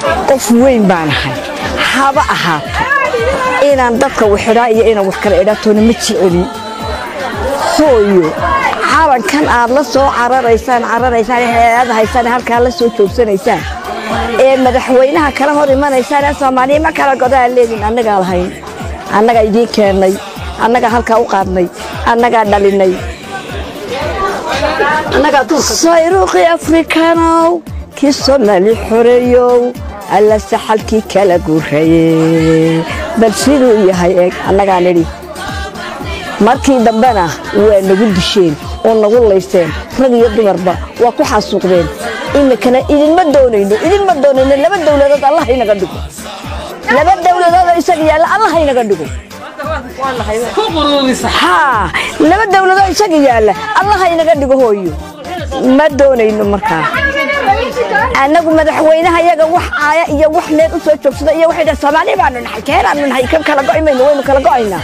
Qof weyn baan ahay, haba ahaato inaan dadka waxidhaa iyo inaan wax kala idhaatoona ma jeceli. Hooyo, calankan aad la soo cararaysaan cararaysaan aad haysaan, halkaa la soo joogsanaysaan ee madaxweynaha kala hor imanaysaan ee Soomaaliya ma kala godaa leedin, annagaa lahayn, annagaa idiin keennay, annagaa halkaa u qaadnay, annagaa dhalinay. Sayruuqii Afrikanow, kii Soomaali xoreeyow, alla saxalkii kala guraye, bal siduu yahay eeg, annagaa nidhi. Markii dambena waa nagu disheen oo nagu layseen, rag iyo dumarba waa ku xasuuqdeen. Iminkana idinma doonayno, idinma doonayno. Laba dowladood Allah inaga dhigo, laba dowladoodoo isaga yaalla Allah inaga dhigo. Haa, laba dowladoo isaga yaalla Allah inaga dhigo. Hooyo, ma doonayno markaa annagu madaxweynaha yaga wax aaya iyo wax meel u soo joogsada iyo waxay dhahan Soomaali baanu nahay, keenaanu nahay, kan kala go'i mayno, waynu kala go'aynaa.